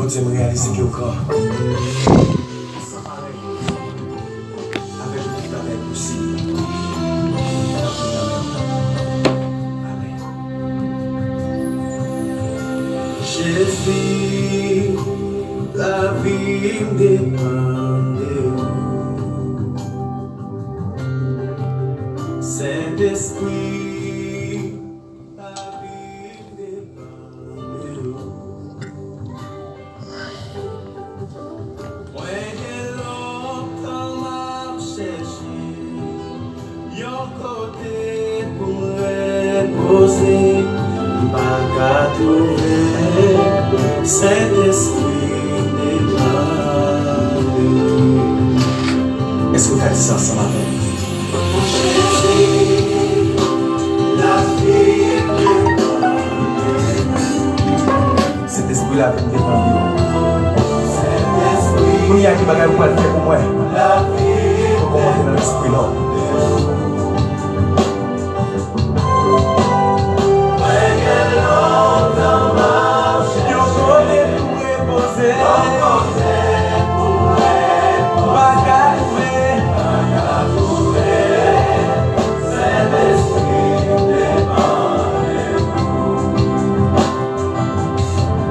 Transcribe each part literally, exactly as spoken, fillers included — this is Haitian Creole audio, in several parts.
Bondye, m reyalize ke w gran. San parèy. Avèk ou tout bagay posib. Amèn. Jezi, lavi m depann de ou. Sentespri, lavi m depann de ou. Mwen gen lontan m ap chèche yon kote pou m repoze, m pa ka twouve. Sentespri, depann de ou. Èske w ka di sa ansanm avè m? Sentespri, lavi m depann de ou. Kounye a, ki bagay ou pral fè pou mwen? Fòk ou monte nan lespri la. Yon kote pou repoze. Pa ka twouve.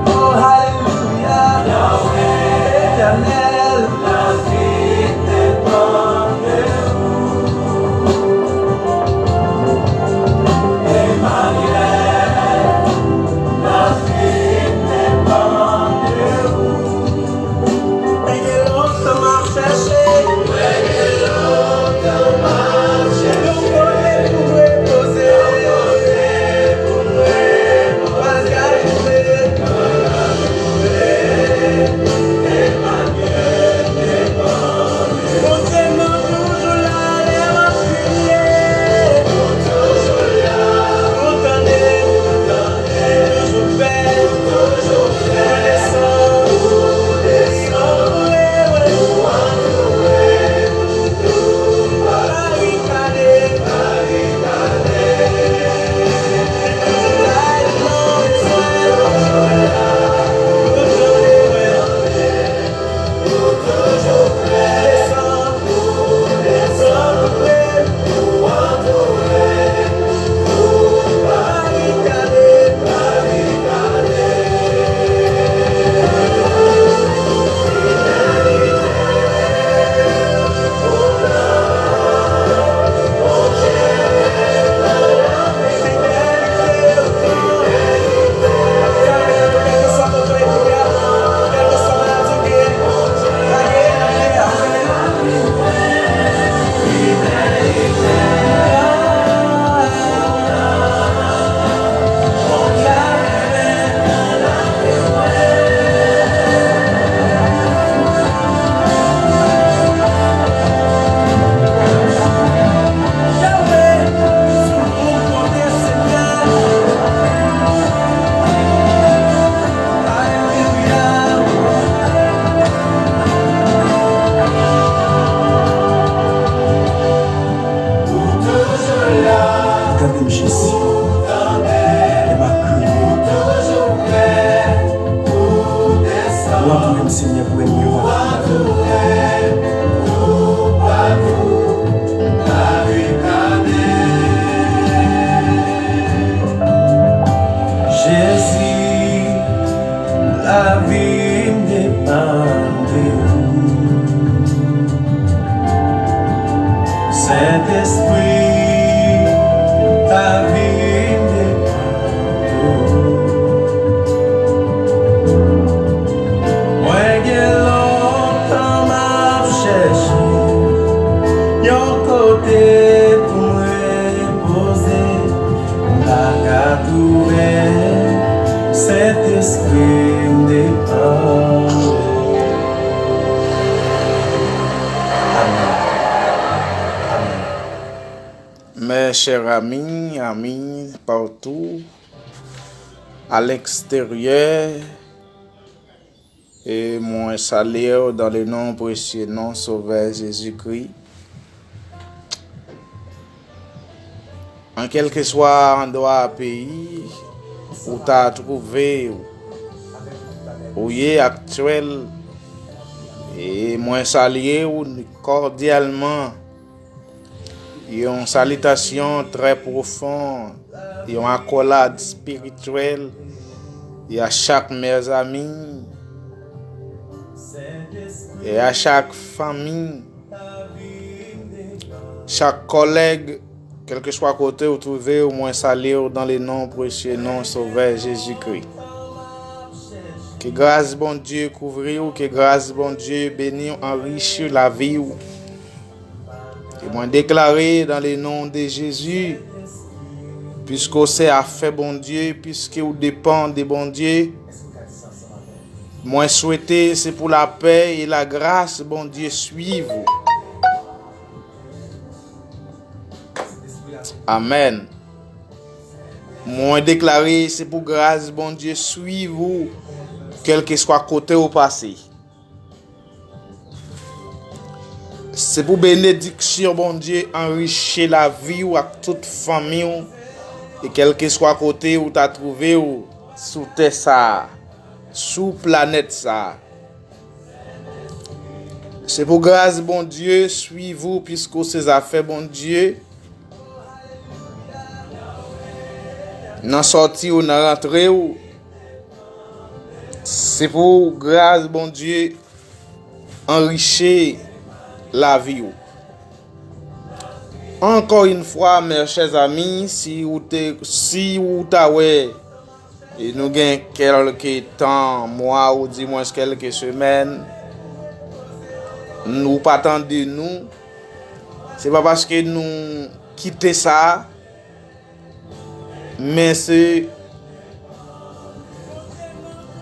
Oh, alelouya, Etènèl. Mwen gen lontan m ap chèche. Mwen gen lontan m ap chèche. Yon kote pou m repoze. Yon kote pou m repoze. M pa ka twouve. M pa ka twouve. Emmanuel, Emmanuel. Bondye m nan toujou la, lè m ap kriye. Ou toujou la. Ou tande. Toujou fè, toujou fè, ou desann, ou antoure, ou antoure, ou barikade, barikade. Toujou la, toujou la, toujou fè. Tande m, Jezi. Lè m ap kriye. Ou antoure m, Senyè, pou ènmi yo pa vin. Jezi, lavi m depann de ou. Sentespri, lavi m depann de ou. Mwen gen lontan m ap chèche yon kote pou m repoze. M pa ka twouve, Sentespri m depann. Amèn. Amèn. Mes chers amis, amis partout, à l'extérieur, E mwen salye w dans le nom précieux nom Sauveur Jésus-Christ. An kèlkeswa andwa peyi ou ta twouve w, ou ye aktyèl. E mwen salye w kòdyalman. Yon salitasyon trè pwofon, yon akòlad espirityèl, e a chak mèzami, e a chak fanmi, chak kòlèg, kèlkeswa kote ou twouve w, mwen salye w dans le nom précieux nom Sovè Jezikri. Ke gras Bondye kouvri w, ke gras Bondye beni w, anrichi lavi w. E mwen deklare dans le nom de Jésus, piske w se afè Bondye, piske w depann de Bondye, mwen swete se pou lapè e lagras Bondye swiv ou. Amèn. Mwen deklare se pou gras Bondye swiv ou, kèlkeswa kote w pase. Se pou benediksyon Bondye anrichi lavi w ak tout fanmi w, e kèlkeswa kote ou ta twouve w sou tè sa a, sou planèt sa a. Se pou gras Bondye swiv ou, piske w se zafè Bondye. Nan sòti w, nan rantre w, se pou gras Bondye anrichi lavi w. Encore une fois, mes chers amis, si ou te, si ou ta wè, e nou gen kèlke tan, mwa, ou di mwens kèlke semèn, nou pa tande nou, se pa paske nou kite sa, men se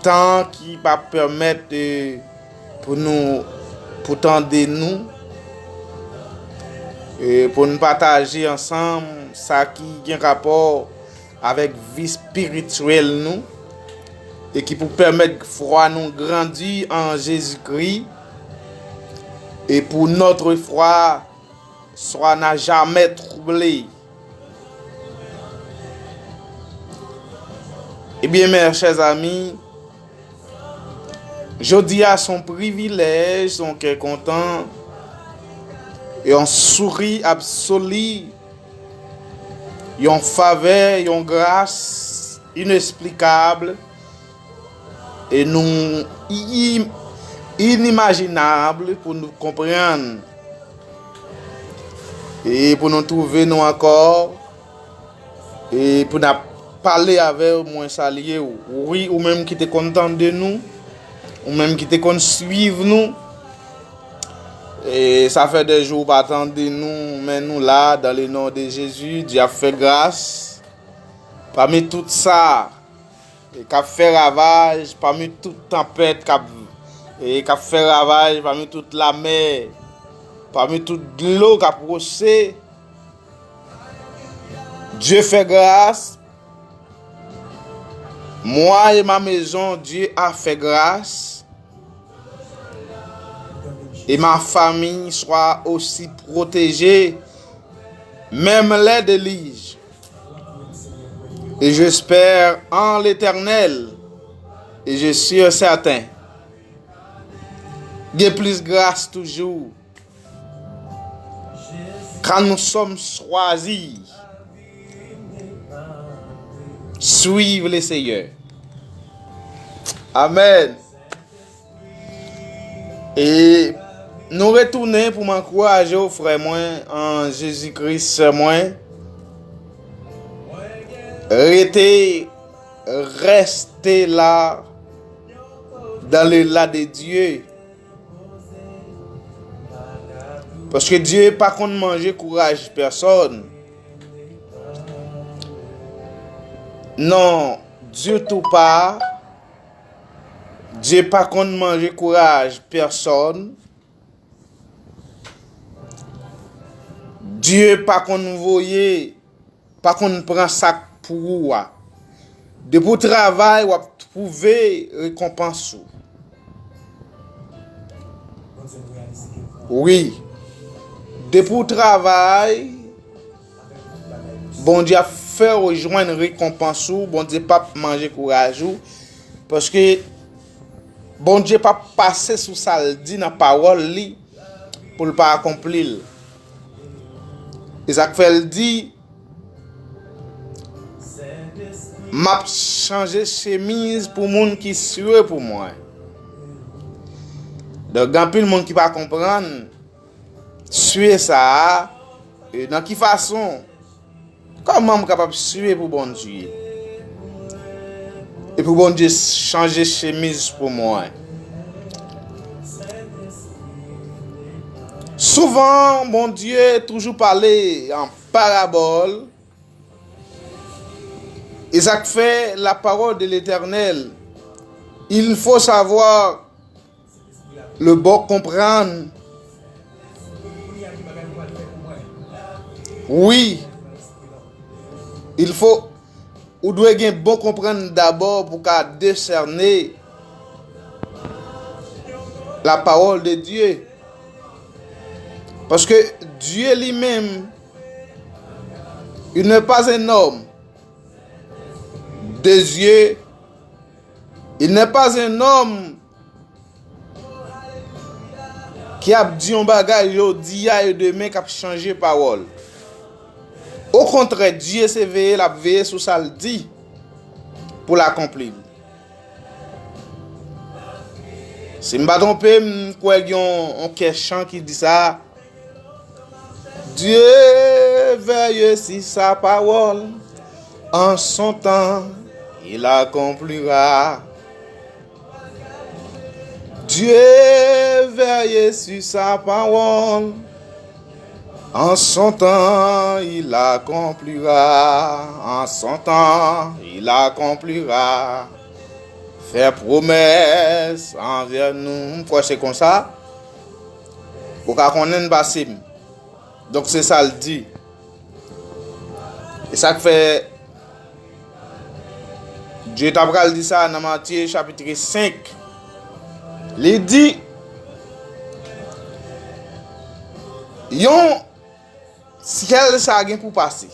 tan ki pa pèmèt, e, pou nou, pou tande nou, e, pou n pataje ansanm sa ki gen rapò avèk vi espirityèl nou, e ki pou pèmèt fwa nou grandi an Jezikri, e pou notre foi soit n'a jamais troublé. Ebyen, mes chers amis, jodi a se yon privilèj, se yon kè kontan, yon souri absoli, yon favè, yon gras inesplikab, e nou i-, inimajinab pou nou konprann e pou nou twouve nou ankò, e pou n ap pale avè w, mwen salye w. Wi, ou menm ki te konn tande nou, ou menm ki te konn swiv nou, e sa fè de jou ou pa tande nou, men nou la, dans le nom de Jésus, Dye ap fè gras pami tout sa e k ap fè ravaj pami tout tanpèt k ap, e k ap fè ravaj pami tout lamè, pami tout dlo k ap wose. Dieu fait grâce. Moi et ma maison, Dieu a fait grâce. Et ma famille soit aussi protégée, même les déluges. Et j'espère en l'Éternel, et je suis certain, gen plis gras toujou, car nous sommes choisis. Suivre le Seigneur. Amen. E nou retounen pou m ankouraje w, frè mwen, an Jezi Kris, sè mwen. Rete, reste la, dans le la de Dieu. Paske Dye pa konn manje kouraj pèsòn. Non, ditou pa. Dye pa konn manje kouraj pèsòn. Dye pa konn voye, pa konn pran sa k pou ou a. Depi w travay, w ap twouve rekonpans ou. Wi. Depi w travay, Bondye ap fè w jwenn rekonpans ou, Bondye p ap manje kouraj ou, paske Bondye p ap pase sou sa l di nan pawòl li pou l pa akonpli l. E sa k fè l di, "M ap chanje chemiz pou moun ki sye pou mwen." Donk, gen anpil moun ki pa konprann sye sa a, e nan ki fason, kòman m kapab sye pou Bondye? E pou Bondye chanje chemiz pou mwen. Souvan, Bondye toujou pale an parabòl. E sa k fè la parole de l'Éternel, il faut savoir le bon comprendre. Wi, il faut, ou dwe gen bon konprann dabò pou ka desène la parole de Dieu. Paske Dieu lui-même, il n'est pas un homme des yeux, il n'est pas un homme ki ap di yon bagay jodi a e demen k ap chanje pawòl. Okontrè, Dye se veye l ap veye sou sa l di pou l akonpli l. Si m pa twonpe m, m kwè gen yon, yon kè chan ki di sa. Dieu veille sur sa parole, en son temps, il accomplira. Dieu veille sur sa parole, en son temps, il accomplira. En son temps, il accomplira. Fè pwomès anvè nou. M kwè se konsa. Ou ka konnen pase m. Donk, se sa l di. E sa k fè Dye ta pral di sa nan Matye chapit senk. Li di, yon syèl sa gen pou pase.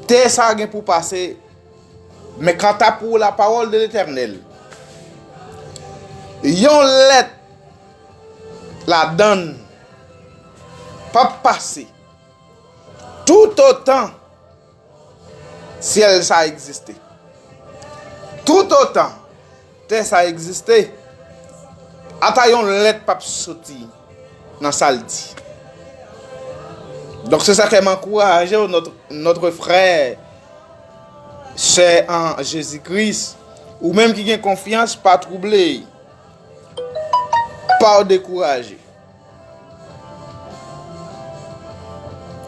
Tè sa gen pou pase. Men kanta pou la parole de l'Éternel, yon lèt ladan l p ap pase toutotan syèl sa egziste. Toutotan tè sa egziste, ata yon lèt p ap soti nan sa l di. Donk, se sa ke m ankouraje w, notre, notre frère, sè an Jezi Kris, ou menm ki gen konfyans, pa twouble, pa w dekouraje.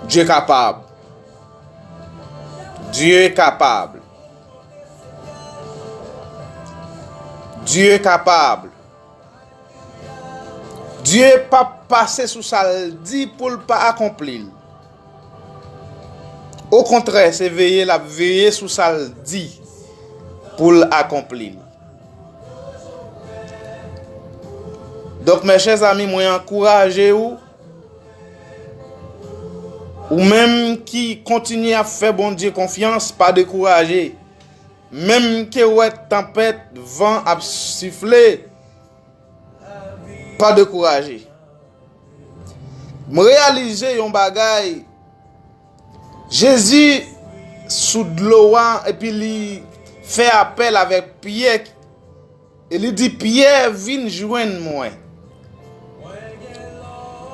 Dye kapab. Dye kapab. Dye kapab. Dye p ap pase sou sa l di pou l pa akonpli l. Okontrè, se veye l ap veye sou sa l di pou l akonpli l. Donk, mes chers amis, mwen ankouraje w, ou menm ki kontinye ap fè Bondye konfyans, pa dekouraje. Menm ke w wè tanpèt, van ap sifle, pa dekouraje. M reyalize yon bagay. Jezi sou dlo a, epi li fè apèl avèk Pyè, e li di, "Pyè, vin jwenn mwen."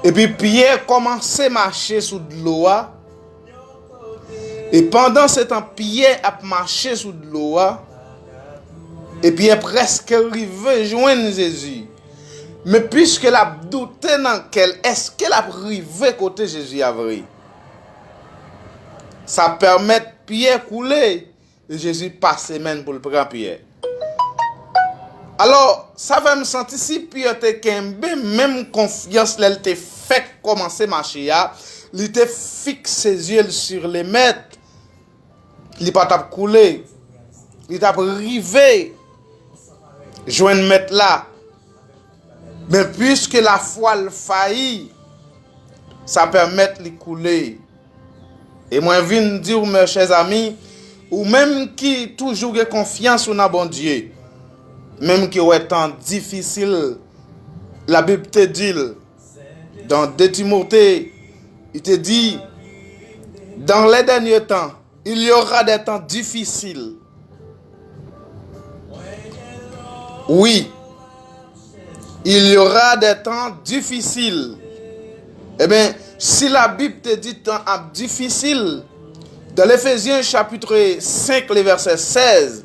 Epi Pyè kòmanse mache sou dlo a. E pandansetan Pyè ap mache sou dlo a, e Pyè prèske rive jwenn Jezi. Men piske l ap doute nan kè l, èske l ap rive kote Jezi a vre? Sa pèmèt Pyè koule, e Jezi pase men l pou l pran Pyè. Alò, sa fè m santi si Pyè te kenbe menm konfyans lè l te fèk kòmanse mache a, li te fikse zye l sur le Maître, li pa t ap koule. Li t ap rive jwenn Mèt la. Men piske lafwa l fayi, sa pèmèt li koule. E mwen vin di w, mes chers amis, ou menm ki toujou gen konfyans ou nan Bondye, Menm ke w wè tan difisil, Labib te di l, dans deux Timothée, li te di, dans les derniers temps, il y aura des temps difficiles. Oui, il y aura des temps difficiles. Ebyen, si Labib te di tan ap difisil, dans Éphésiens chapitre cinq, le verset seize,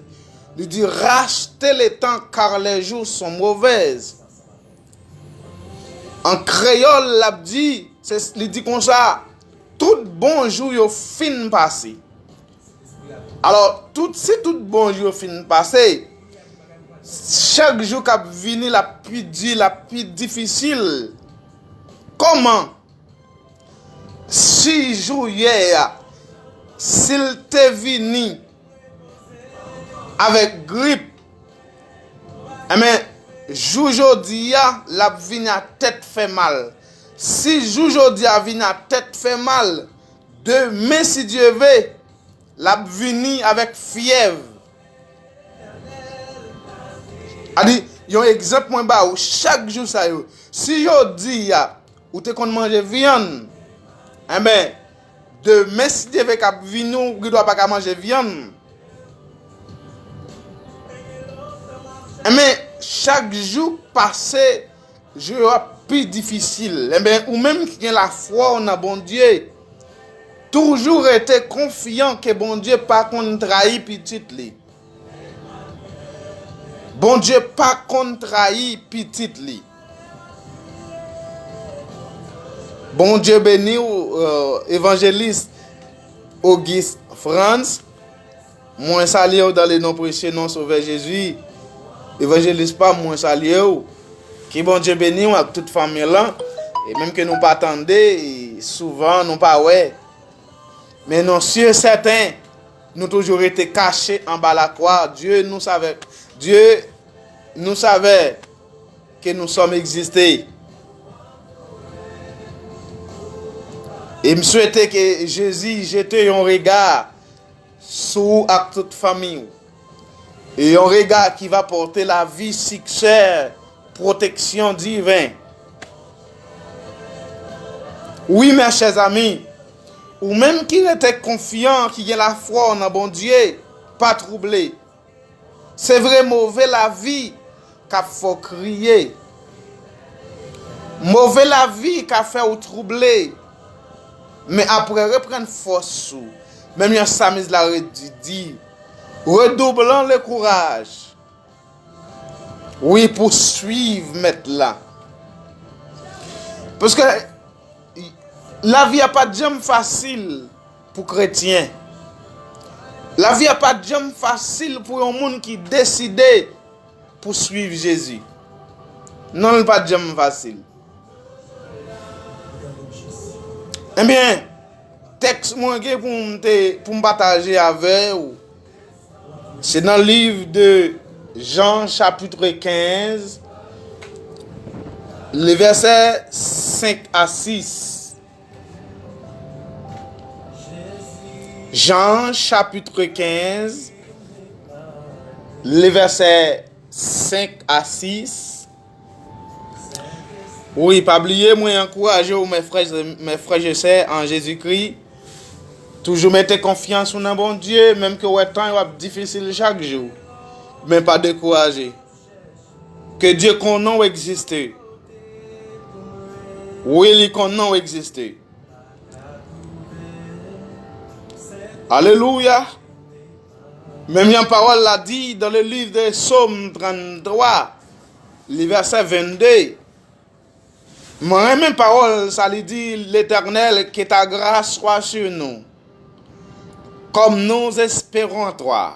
li di, racheter le temps car les jours sont mauvais. An kreyòl, l ap di, se, li di konsa, tout bon jou yo fin pase. Alò, tout, si tout bon jou yo fin pase, chak jou k ap vini, l ap pi di, l ap pi difisil. Kòman? Si jou yè a, si l te vini avèk grip, enben, jou jodi a, l ap vini a tèt fè mal. Si jou jodi a vini a tèt fè mal, demen, si Dye ve, l ap vini avèk fyèv. A di, yon egzanp mwen ba ou, chak jou sa yo, si jodi a, ou te konn manje vyann, enben, demen, si Dye ve k ap vini, ou gendwa pa ka manje vyann. Enben, chak jou k pase, jou yo ap pi difisil. Enben, ou menm ki gen lafwa w nan Bondye, toujou rete konfyan ke Bondye pa konn trayi pitit li. Bondye pa konn trayi pitit li. Bondye beni w, euh, evanjelis Auguste Frantz. Mwen salye w dans le nom précieux, non Sovè Jezi. Evanjelis pa m, mwen salye w. Ke Bondye beni w ak tout fanmi w lan. E menm ke nou pa tande, e souvan nou pa wè. Men non, si e sèten, nou toujou rete kache anba lakwa. Dieu nous savait, Dieu nous savait que nous sommes existés. E m swete ke Jezi jete yon rega sou ou ak tout fanmi w. E yon rega ki va pòte lavi, siksè, pwoteksyon diven. Wi, mes chers amis, ou menm ki rete konfyan, ki gen lafwa w nan Bondye, pa twouble. Se vre, move lavi k ap fè w kriye. Move lavi ka fè w twouble. Men apre, reprann fòs ou. Menm jan psalmiste la redi di, redoublant le courage. Wi, pou swiv Mèt la. Paske lavi a pa t janm fasil pou kretyen. Lavi a pa t janm fasil pou yon moun ki deside pou swiv Jezi. Non, li pa t janm fasil. Ebyen, tèks mwen gen pou m te, pou m pataje avè w, se nan liv de Jan, chapitre quinze, le verset cinq à six. Jan, chapitre quinze, le verset cinq à six. Wi, pa bliye, mwen ankouraje w, mes frères, mes frères et sœurs en Jésus-Christ. Toujou mete konfyans ou nan Bondye, menm ke w wè tan yo ap difisil chak jou. Men pa dekouraje. Ke Dye konnen w egziste. Wi, li konnen w egziste. Alelouya. Menm jan pawòl la di dans le livre de Psaume tranntrwa, le verset vennde. Mwen renmen pawòl sa, li di, L'Éternel, que ta grâce soit sur nous, comme nous espérons en toi.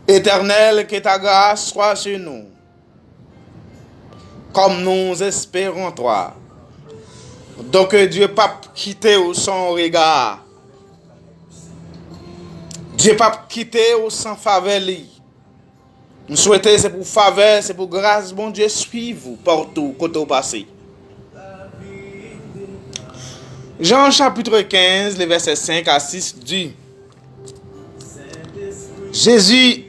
Éternel, que ta grâce soit sur nous, comme nous espérons toi. Donk, Dye p ap kite w san yon rega. Dye p ap kite w san favè li. M swete se pou favè, se pou gras Bondye swiv ou patou kote w pase. Jean chapitre quinze, le verset cinq à six dit, Jésus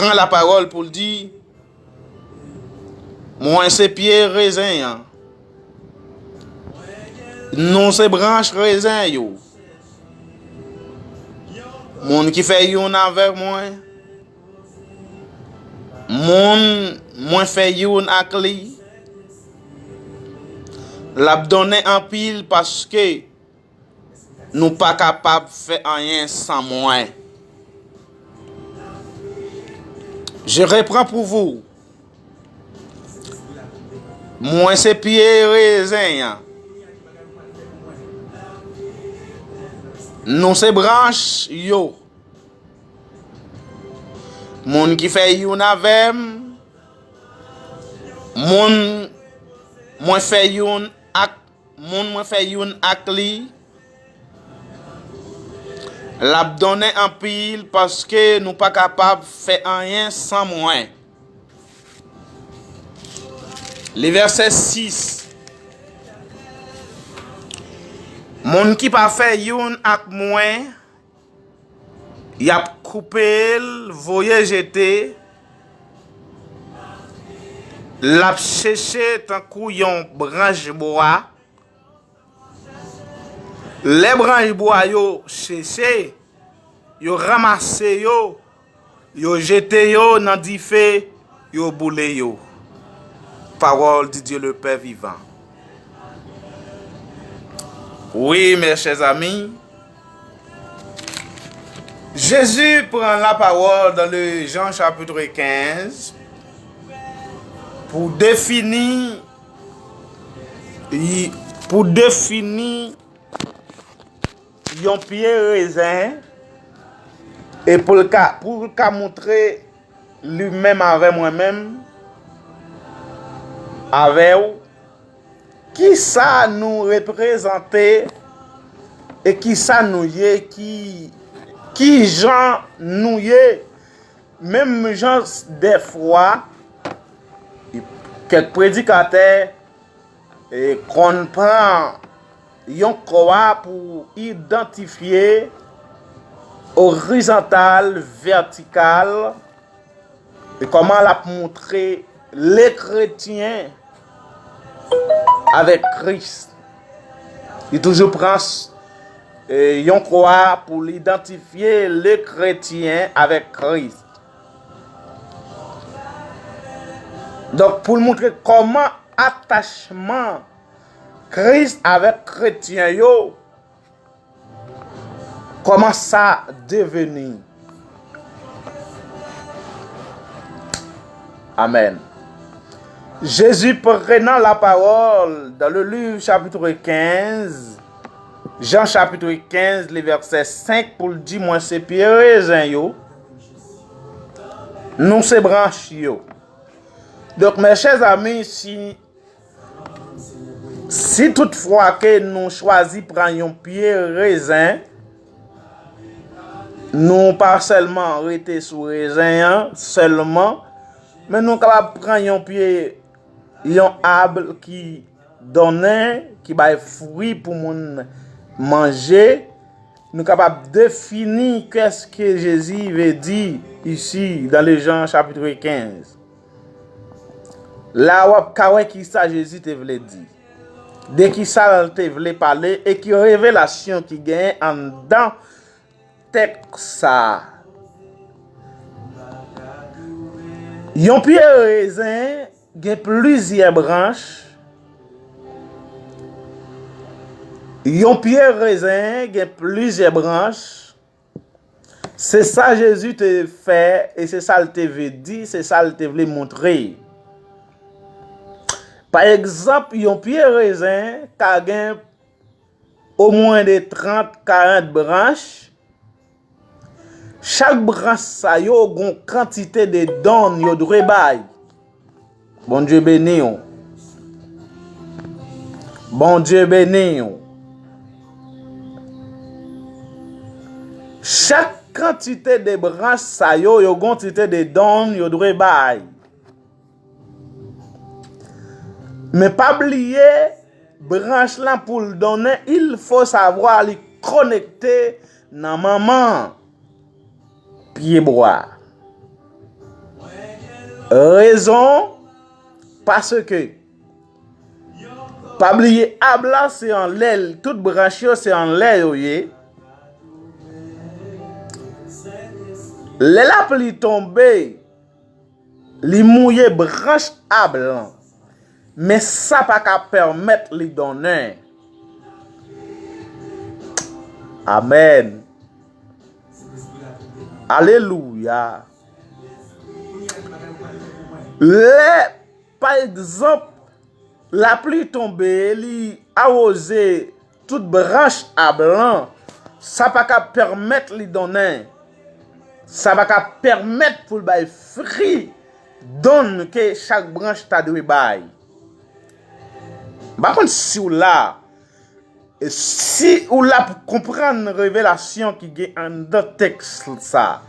pran lapawòl pou l di, mwen se pye rezen an. Nou se branch rezen yo. Moun ki fè youn avè mwen, moun mwen fè youn ak li, l ap donnen anpil paske nou pa kapab fè anyen san mwen. Je reprends pour vous. Mwen se pye rezen an. Nou se branch yo. Moun ki fè youn avè m, moun mwen fè youn ak moun mwen fè youn ak li, l ap donnen anpil paske nou pa kapab fè anyen san mwen. Le vèsè sis. Moun ki pa fè youn ak mwen, y ap koupe l, voye jete, l ap seche tankou yon branch bwa. Lè branch bwa yo seche, yo ranmase yo, yo jete yo nan dife, yo boule yo. Parole du Dieu le Père vivant. Oui, mes chers amis, Jésus prend la parole dans le Jean chapitre quinze pour définir, pour définir yon pye rezen e pou l ka, pou l ka montre li menm avè mwen menm, avè w, kisa nou reprezante e kisa nou ye, ki, ki jan nou ye. Menm jan dèfwa, kèk predikatè e konn pran yon kwa pou idantifye orizontal, vètikal, e kòman l ap montre le kretyen avèk Kris. Li toujou pran e, yon kwa pou l idantifye le kretyen avèk Kris. Donk, pou l montre kòman atachman Kris avèk kretyen yo, kòman sa deveni. Amen. Jésus prenant la parole dans le livre chapitre quinze, Jean chapitre quinze, le verset cinq, pou l di, mwen se pye rezen yo, nou se branch yo. Donk, mes chers amis, si, si toutfwa ke nou chwazi pran yon pye rezen, nou pa sèlman rete sou rezen an sèlman, men nou kapab pran yon pye, yon ab ki donnen, ki bay fwi pou moun manje. Nou kapab defini qu'est-ce que Jésus veut dire ici dans le Jean chapitre quinze. La w ap ka wè kisa Jezi te vle di, de kisa l te vle pale e ki revelasyon ki genyen anndan tèks sa a. Yon pye rezen gen plizyè branch. Yon pye rezen gen plizyè branch. Se sa Jezi te fè e se sa l te vle di, se sa l te vle montre. Pa egzanp, yon pye rezen ka gen omwen de trant, karant branch. Chak branch sa yo gon kantite de donn yo dwe bay. Bondye beni w. Bondye beni w. Chak kantite de branch sa yo, yo gon kantite de donn yo dwe bay. Men pa bliye, branch lan pou l donnen, il faut savoir li konekte nan manman pyebwa. Rezon, paske, pa bliye, ab la se anlè, tout branch yo se anlè yo ye. Lè lapli tonbe, li mouye branch ab lan, men sa pa ka pèmèt li donnen. Amèn. Alelouya. Lè, pa egzanp, lapli tonbe, li awoze tout branch ab lan, sa pa ka pèmèt li donnen. Sa pa ka pèmèt pou l bay fri donn ke chak branch ta dwe bay. M pa konn si w la. E si w la pou konprann revelasyon ki gen anndan tèks sa.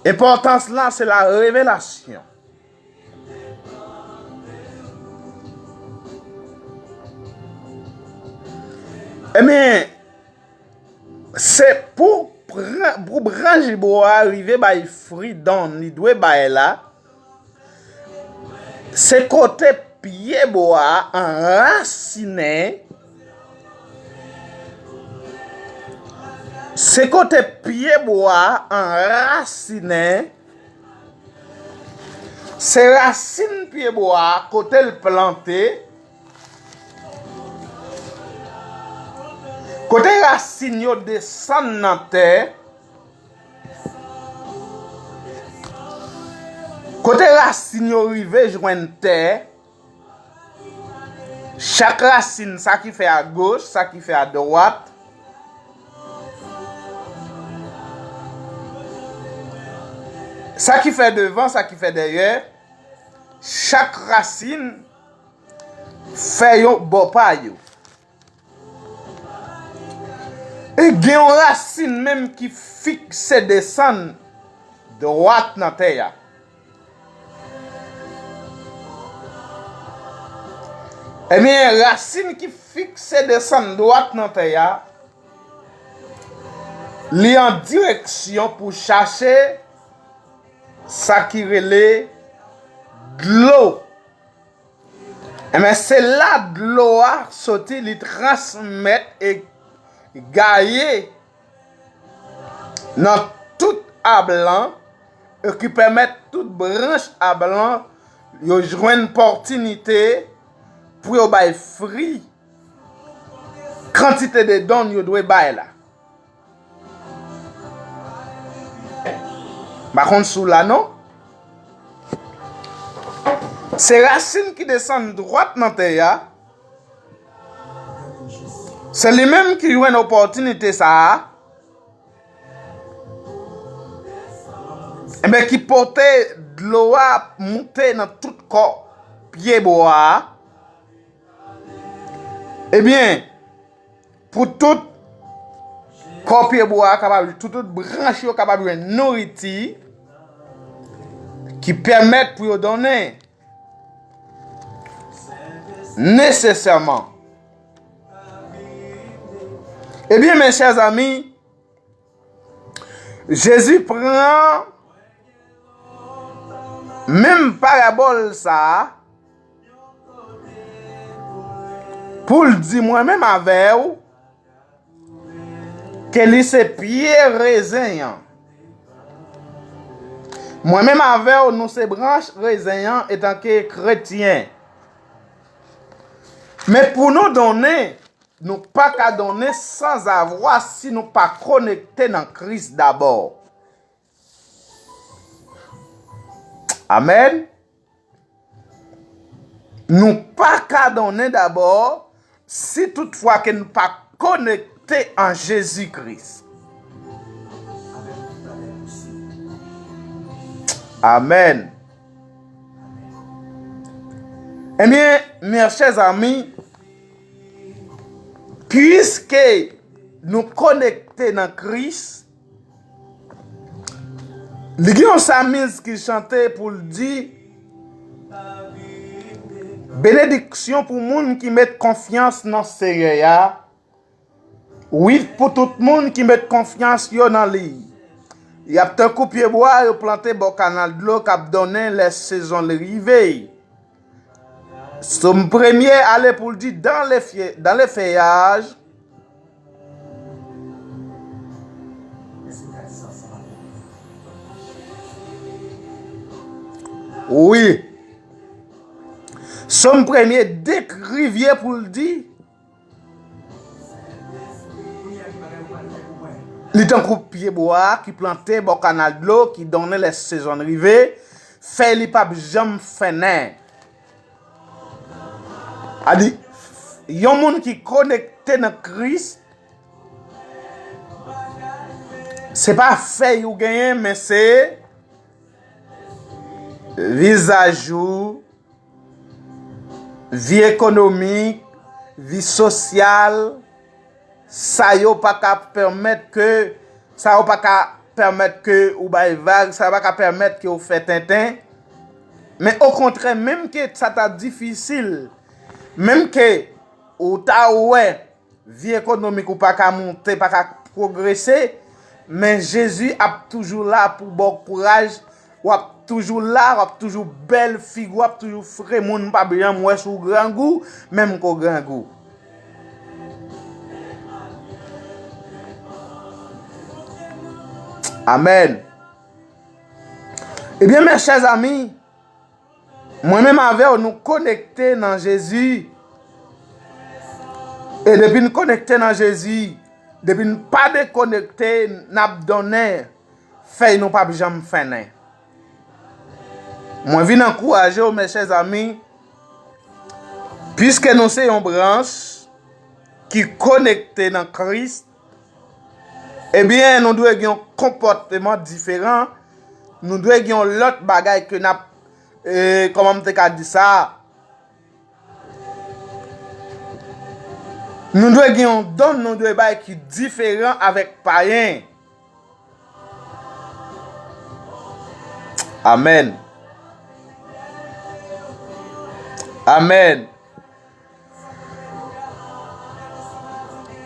Enpòtans la, se la revelasyon. Ebyen, se pou pran, pou branch bwa a rive bay fri donn li dwe bay la, se kote pye bwa a anrasinen, se kote pye bwa a anrasinen, se rasin pye bwa a kote l plante, kote rasin yo desann nan tè, kote rasin yo rive jwenn tè, chak rasin, sa ki fè agoch, sa ki fè adwat, sa ki fè devan, sa ki fè dèyè, chak rasin fè yon bò pa yo. E gen yon rasin menm ki fikse desann dwat nan tè a. Ebyen, rasin ki fikse desann dwat nan tè a, li an direksyon pou chache sa ki rele dlo. Enben, se la dlo a soti, li transmèt e gaye nan tout ab lan, e ki pèmèt tout branch ab lan yo jwenn pòtinite pou yo bay fri kantite de donn yo dwe bay la. M pa konn si w la non. Se rasin ki desann dwat nan tè a. Se li menm ki jwenn opòtinite sa a. Enben, ki pote dlo a moute nan tout kò pye bwa a. Ebyen, pou tout kò pye bwa a kapab, tout, tout branch yo kapab jwenn nouriti ki pèmèt pou yo donnen nesesèman. Ebyen, mes chers amis, Jezi pran menm parabòl sa a pou l di, mwen menm avè w, ke li se pye rezen an. Mwen menm avè w, nou se branch rezen an etanke kretyen. Men pou nou donnen, nou pa ka donnen sanzavwa si nou pa konekte nan Kris dabò. Amèn. Nou pa ka donnen dabò si toutfwa ke nou pa konekte an Jezi Kris. Amèn. Ebyen, mes chers amis, piske nou konekte nan Kris, li gen yon samiz ki chante pou l di, benediksyon pou moun ki met konfyans nan Seyè a. Wi, pou tout moun ki met konfyans yo nan li. Y ap tankou pyebwa yo plante bò kanal dlo k ap donnen lè sezon l rive. Sòm premye ale pou l di, dans les fie- dans les feuillages. Wi. Sòm premye dekri vye pou l di, li tankou pyebwa ki plante bò kanal dlo ki donnen lè sezon rive, fèy li p ap janm fennen. A di, yon moun ki konekte nan Kris, se pa fèy ou genyen, men se vizaj ou, vi ekonomik, vi sosyal, sa yo pa ka pèmèt ke, sa yo pa ka pèmèt ke ou bay vag, sa yo pa ka pèmèt ke ou fè tenten. Men okontrè, menm ke sa ta difisil, menm ke ou ta wè vi ekonomik ou pa ka monte, pa ka pwogrese, men Jezi ap toujou la pou ba w kouraj, w ap toujou la, w ap toujou bèl figi, w ap toujou fre, moun p ap janm wè si w grangou, menm ke w grangou. Amèn. Ebyen, mes chers amis, mwen menm avè w, nou konekte nan Jezi. E depi n konekte nan Jezi, depi n pa dekonekte, n ap donnen, fèy nou p ap janm fennen. Mwen vin ankouraje w, mes chers amis, piske nou se yon branch ki konekte nan Kris, ebyen, nou dwe gen yon konpòteman diferan. Nou dwe gen yon lòt bagay ke n ap, e, kòman m te ka di sa? Nou dwe gen yon don, nou dwe bay ki diferan avèk payen. Amèn. Amèn.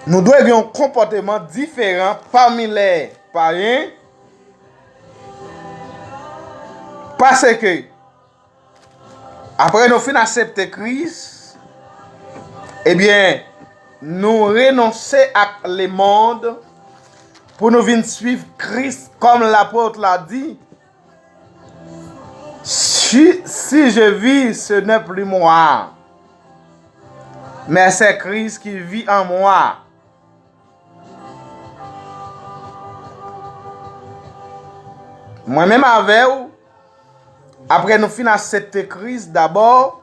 Nou dwe gen yon konpòteman diferan pami lè payen, paske apre nou fin aksepte Kris, ebyen, nou renonse ak lemonn pou nou vin swiv Kris, kòm lapot la di, si, si je vis, ce n'est plus moi, mais c'est Christ qui vit en moi. Mwen menm avè w, apre nou fin aksepte Kris dabò,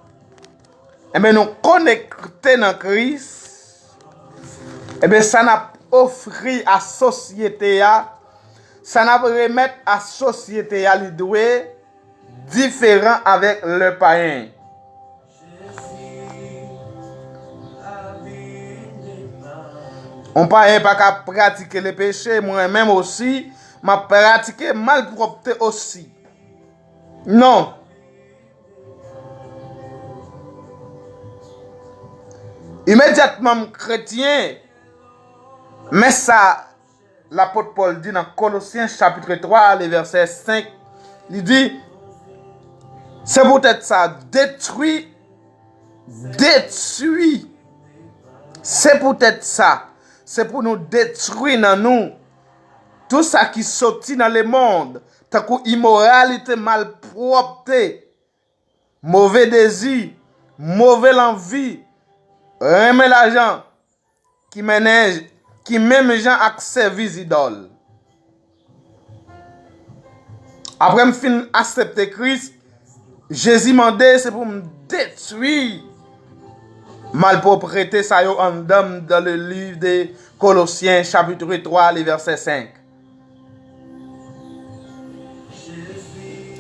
enben nou konekte nan Kris, enben sa n ap ofri a sosyete a, sa n ap remèt a sosyete a, li dwe diferan avèk lè payen. Yon payen pa ka pratike le peche, mwen menm osi, m ap pratike malpwòpte osi. Non. Imedyatman m kretyen, men sa lapot Pòl di nan Kolosyen chapit twa, le vèsè senk, li di, c'est peut-être ça, détruit, détruit. C'est peut-être ça, se pou nou detwi nan nou tout sa ki soti nan lemonn, tankou imoralite, malpwòpte, move dezi, move lanvi, renmen lajan, ki mennen, ki menm jan ak sèvis idòl. Apre m fin aksepte Kris, Jezi mande se pou m detwi malpwòpte sa yo anndan m, dans le livre de Colossiens chapitre trois, le verset cinq.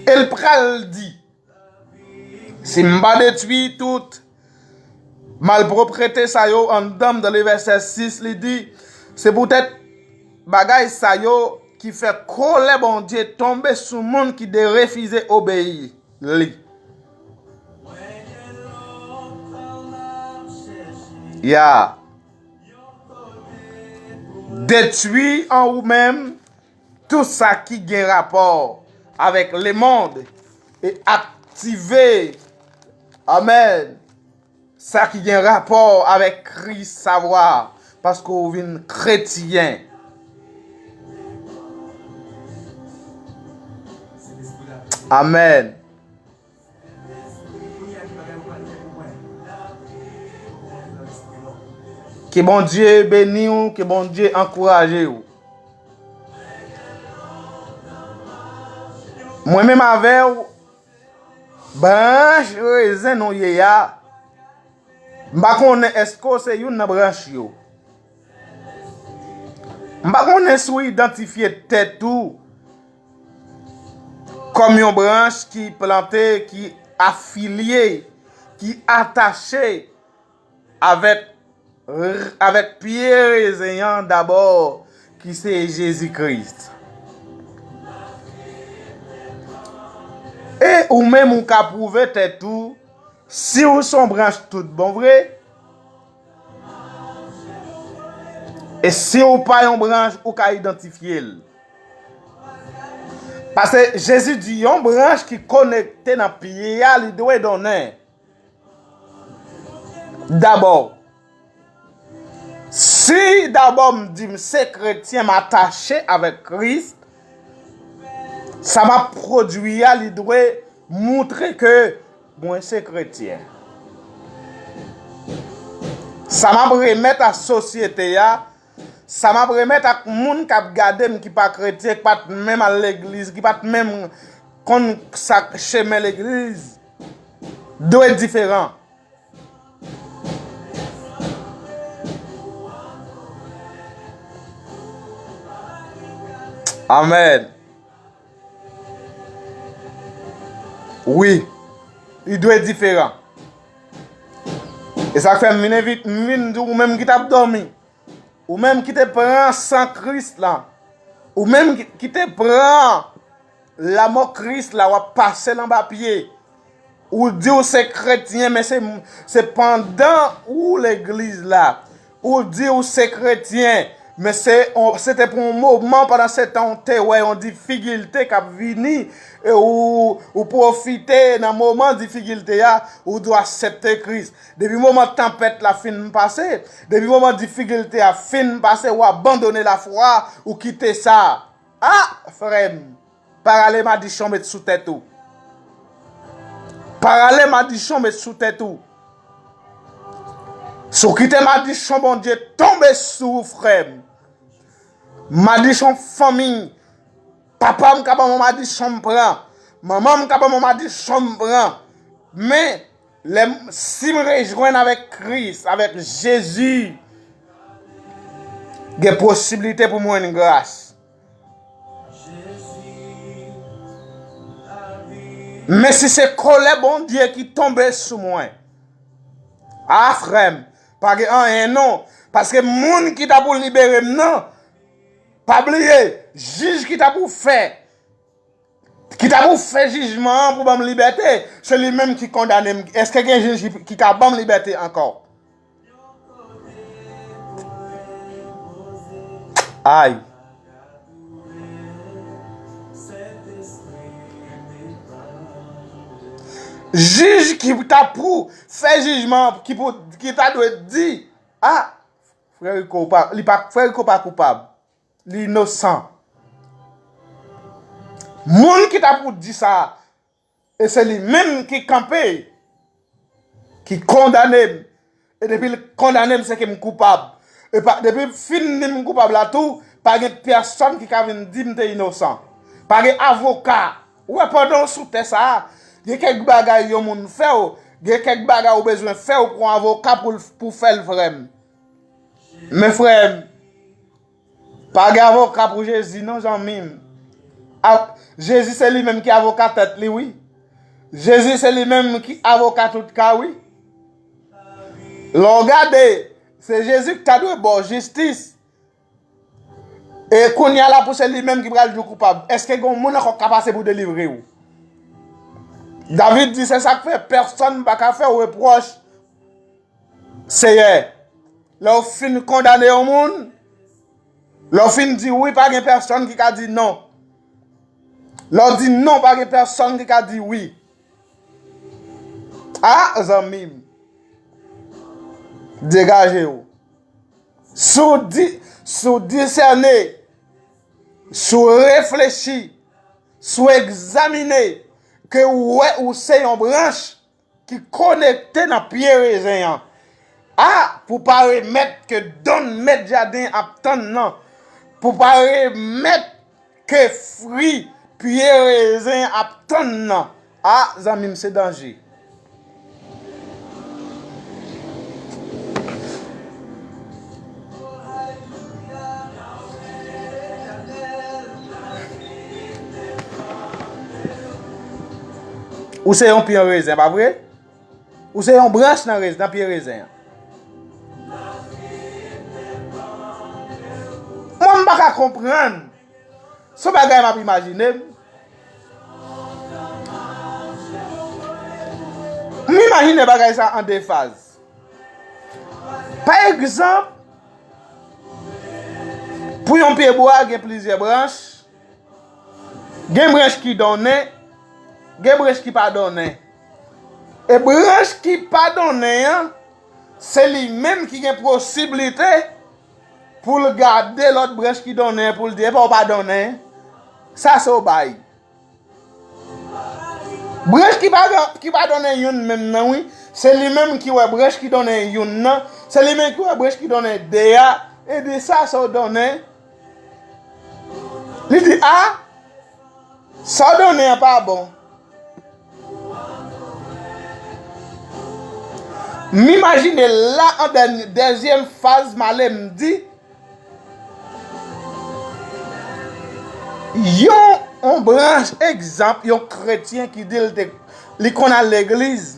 E l pral di, si m pa detwi tout malpwòpte sa yo anndan m, dans le verset six, li di, se poutèt bagay sa yo ki fè kòlè Bondye tonbe sou moun ki derefize obeyi li. Ya. Detwi an ou menm tout sa ki gen rapò avèk lemonn e aktive, amèn, sa ki gen rapò avèk Kris, savwa, paske w vin kretyen. Amèn. Ke Bondye beni w, ke Bondye ankouraje w. Mwen menm avè w, branch rezen nou ye a, m pa konnen èske w se youn nan branch yo. M pa konnen si w idantifye tèt ou kòm yon branch ki plante, ki afilye, ki atache avèk, avèk pye rezen an dabò, ki se Jezi Kris. E ou menm ou ka pwouve tèt ou si w se yon branch tout bon vre. E si w pa yon branch, ou ka idantifye l. Paske Jezi di yon branch ki konekte nan pye a, li dwe donnen. Dabò, si dabò m di m se kretyen, m atache avèk Kris, sa m ap pwodui a, li dwe moutre ke mwen se kretyen. Sa m ap remèt a sosyete a, sa m ap remèt ak moun k ap gade m ki pa kretyen, ki pa t menm al legliz, ki pa t menm konn sa k chemen legliz, dwe diferan. Amèn. Wi, li dwe diferan. E sa k fè m vin envit, m vin di w, ou menm ki t ap dòmi, ou menm ki te pran san Kris la, ou menm ki, ki te pran lanmò Kris la, w ap pase l anba pye. Ou di w se kretyen, men se, se pandan ou legliz la. Ou di w se kretyen, men se, se te pou yon moman, pandan se tan w te wè yon difikilte k ap vini, e ou, ou pwofite nan moman difikilte a, ou di w aksepte Kris. Depi moman tanpèt la fin pase, depi moman difikilte a fin pase, ou abandone lafwa, ou kite sa. A, frè m, pa rale madichon met sou tèt ou. Pa rale madichon met sou tèt ou. Si w kite madichon Bondye tonbe sou ou, frè m, madichon fanmi, papa m ka ban mwen madichon m pran, manman m ka ban mwen madichon m pran. Men, lè m, si m rejwenn avèk Kris, avèk Jezi, gen posiblite pou m jwenn gras. Men si se kòlè Bondye ki tonbe sou mwen, a, frè m, pa gen anyen non. Paske moun ki ta pou libere m nan, pa bliye, jij ki ta pou fè, ki ta pou fè jijman an pou ban m libète, se li menm ki kondane m. Èske gen jij ki, ki ka ban m libète ankò? Ay. Jij ki ta pou fè jijman, ki pou, ki ta dwe di, a, frè Rico pa, li pa, frè Rico pa koupab. Li inosan. Moun ki ta pou di sa, e se li menm ki kanpe, ki kondane m. E depi l kondane m, se ke m koupab. E pa, depi l fin di m koupab la tou, pa gen pèsonn ki ka vin di m te inosan. Pa gen avoka. Ou wè, pandan w sou tè sa a, gen kèk bagay yon moun fè w, gen kèk bagay ou bezwen fè, ou pran avoka pou l, pou fè l, frè m. Men frè m, pa gen avoka pou Jezi non, zanmi m. A, Jezi se li menm ki avoka tèt li, wi. Jezi se li menm ki avoka tout ka, wi. Lè w gade, se Jezi ki ta dwe ba w jistis. E kounye a la pou se li menm ki pral di w koupab. Èske gen yon moun ankò k ka pase pou delivre w? David di, se sa k fè pèsonn pa ka fè w repwòch. Seyè, lè w fin kondane yon moun, Lè w fin di wi, pa gen pèsonn ki ka di non. Lè w di non, pa gen pèsonn ki ka di wi. A, zanmi m, degaje w. Si w di, si w disène, si w reflechi, si w egzamine, ke w wè ou se yon branch ki konekte nan pye rezen an. A, pou pa remèt ke donn mèt jaden ap tann nan, pou pa remèt ke fwi pye rezen ap tann nan. A, zanmi m, se danje. Ou se yon pye rezen, pa vre? Ou se yon branch nan rez-, nan pye rezen an. Mwen, m pa ka konprann. Se yon bagay m ap imajine m. M imajine bagay sa an de faz. Pa egzanp, pou yon pye bwa, gen plizyè branch. Gen branch ki donnen, gen branch ki pa donnen. E branch ki pa donnen an, se li menm ki gen posiblite pou l gade lòt branch ki donnen, pou l di, "Epa w pa donnen? Sa se w bay." Branch ki pa, ki pa donnen youn menm nan, wi. Se li menm ki wè branch ki donnen youn nan. Se li menm ki wè branch ki donnen de a. E di, "Sa se w donnen." Li di, "A, sa w donnen an pa bon." M imajine la an dèny-, dezyèm faz m ale m di, yon, yon branch, egzanp, yon kretyen ki di l te, li konn al legliz.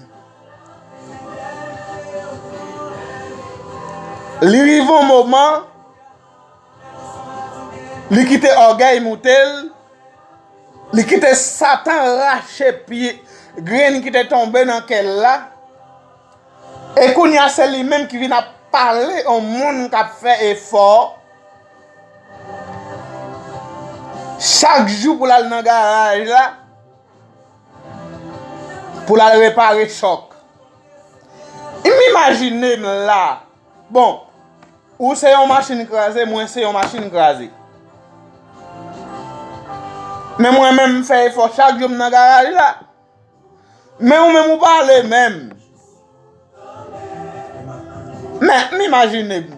Li rive yon moman, li kite ògèy moute l, li kite Satan rache pye grenn ki te tonbe nan kè l la. E kounye a, se li menm ki vin ap pale yon moun k ap fè efò. Chak jou pou l al nan garaj la, pou l al repare chòk. M imajine m la. Bon, ou se yon machin kraze, mwen se yon machin kraze. Men mwen menm, m fè efò chak jou m nan garaj la. Men ou menm ou pa ale menm. Men, m imajine m.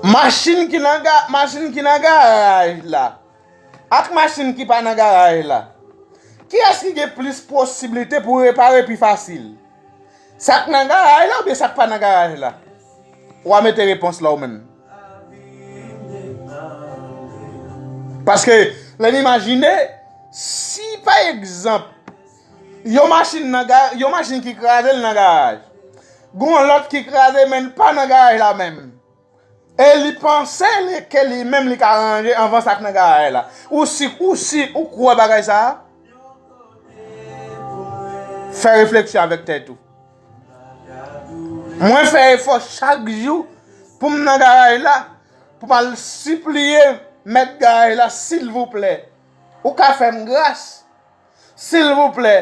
Machin ki nan ga-, machin ki nan garaj la ak machin ki pa nan garaj la, kiyès ki gen plis posiblite pou repare pi fasil? Sa k nan garaj la oubyen sa k pa nan garaj la? W a mete repons la ou menm. Paske, lè n imajine, si pa egzanp, yon machin nan ga-, yon machin ki kraze l nan garaj, gen yon lòt ki kraze men l pa nan garaj la menm. E li panse li, ke li menm li ka ranje anvan sa k nan garaj la. Ou si, ou si, ou kwè bagay sa a? Fè refleksyon avèk tèt ou. Mwen fè efò chak jou pou m nan garaj la, pou m al sipliye mèt garaj la, silvouplè, ou ka fè m gras? Silvouplè,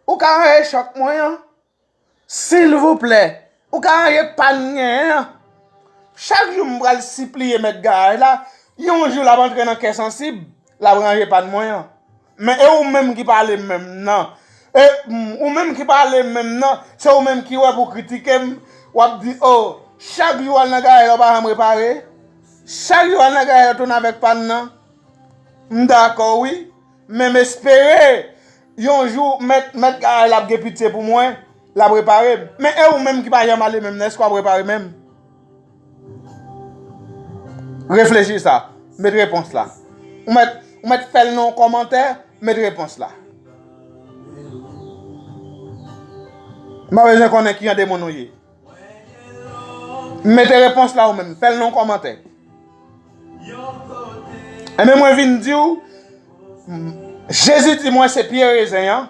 ou ka ranje chòk mwen an? Silvouplè, ou ka ranje pàn m genyen an? Chak jou m pral sipliye mèt garaj la, yon jou l ap antre nan kè sansib, l ap ranje pàn mwen an. Men e ou menm ki pale m menm nan. E, mm, ou menm ki pale m menm nan, se ou menm ki wè pou kritike m, w ap di, "O, chak jou w al nan garaj la, w pa janm repare? Chak jou w al nan garaj la, w tounen avèk pàn nan?" M dakò, wi. Men m espere, yon jou, mèt, mèt garaj la ap gen pitye pou mwen, l ap repare m. Men e ou menm ki pa janm ale menm nan, èske w ap repare menm? Reflechi sa. Met repons la. Ou mèt, ou mèt fè l nan yon kòmantè, met repons la. M pa bezwen konnen ki jan de moun ou ye. Mete repons la ou menm, fè l nan yon kòmantè. Ebyen, mwen vin di w, Jezi di mwen se pye rezen an.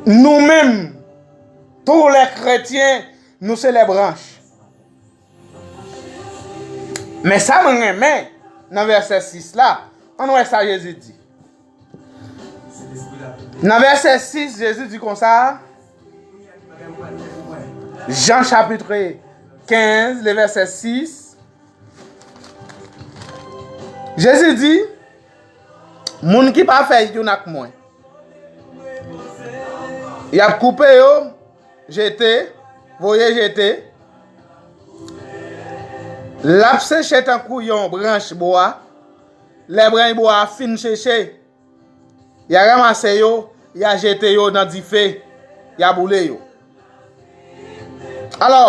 Nou menm, tou lè kretyen, nou se lè branch. Men sa mwen renmen nan vèsè sis la, ann wè sa Jezi di. Nan vèsè sis, Jezi di konsa, Jan chapit kenz, le vèsè sis, Jezi di, moun ki pa fè youn ak mwen, y ap koupe yo, jete, voye jete. L ap seche tankou yon branch bwa. Lè branch bwa a fin seche, y a ranmase yo, y a jete yo nan dife, y a boule yo. Alò,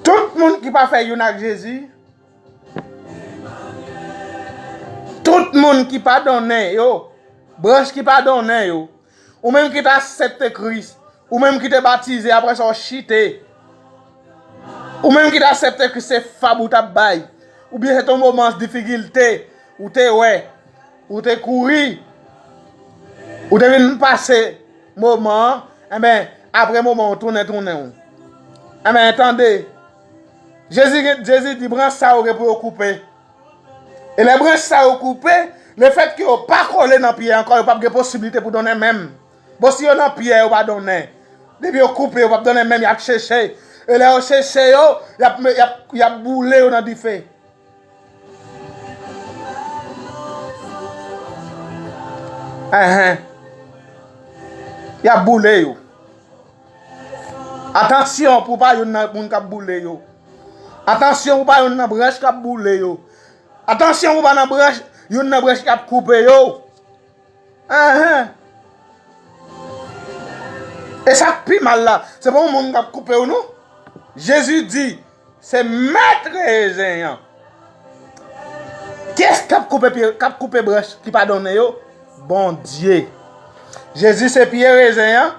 tout moun ki pa fè youn ak Jezi, tout moun ki pa donnen yo, branch ki pa donnen yo, ou menm ki te aksepte Kris, ou menm ki te batize, apre sa w chite, ou menm ki te aksepte Kris, se fab ou t ap bay, oubyen se te yon moman difikilte ou te wè, ou te kouri, ou te vin pase moman an, enben, apre moman an, ou tounen, tounen w. Enben, tande, Jezi, Jezi di, branch sa yo gen pou yo koupe. E lè branch sa yo koupe, lefètke yo pa kole nan pye ankò, yo p ap gen posiblite pou donnen menm. Bon, si yo nan pye, yo pa donnen. Depi yo koupe, yo p ap donnen menm, y ap seche. E lè yo seche yo, y ap, y ap, y ap boule yo nan dife. Enhen. Y ap boule yo. Atansyon pou pa youn nan moun k ap boule yo. Atansyon pou pa youn nan branch k ap boule yo. Atansyon pou pa nan branch, youn nan branch k ap koupe yo. Enhen. E sa k pi mal la, se pa yon moun k ap koupe w non. Jezi di, se mèt rezen an. Kiyès k ap koupe pye, k ap koupe branch ki pa donnen yo? Bondye. Jezi se pye rezen an.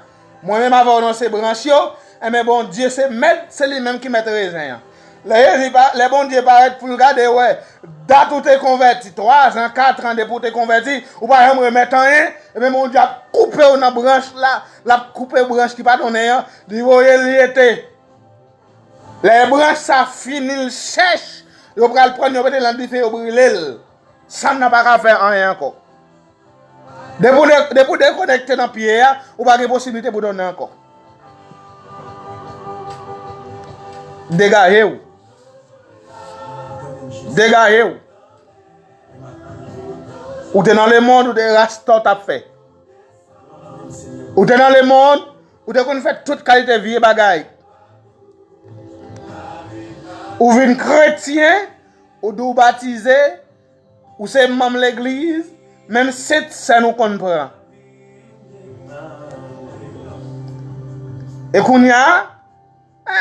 Mwen menm avè w, nou se branch yo. Enben, Bondye se mèt, se li menm ki mèt rezen an. Lè Jezi pa, lè Bondye parèt pou l gade, wè, dat ou te konvèti, twazan, katran depi w te konvèti, ou pa janm remèt anyen, enben, Bondye ap koupe w nan branch la, l ap koupe branch ki pa donnen an, li voye l jete. Lè branch sa fini, l sèch, yo pral pran l, yo mete l nan dife, yo brile l. Satan pa ka fè anyen ankò. Depi w de-, depi w dekonekte nan pye a, ou pa gen posiblite pou donnen ankò. Degaje w. Degaje w. Ou te nan lemonn, ou te rasta w t ap fè. Ou te nan lemonn, ou te konn fè tout kalite vye bagay. Ou vin kretyen, ou di w batize, ou se manm legliz, menm sentsèn ou konn pran. E kounye a,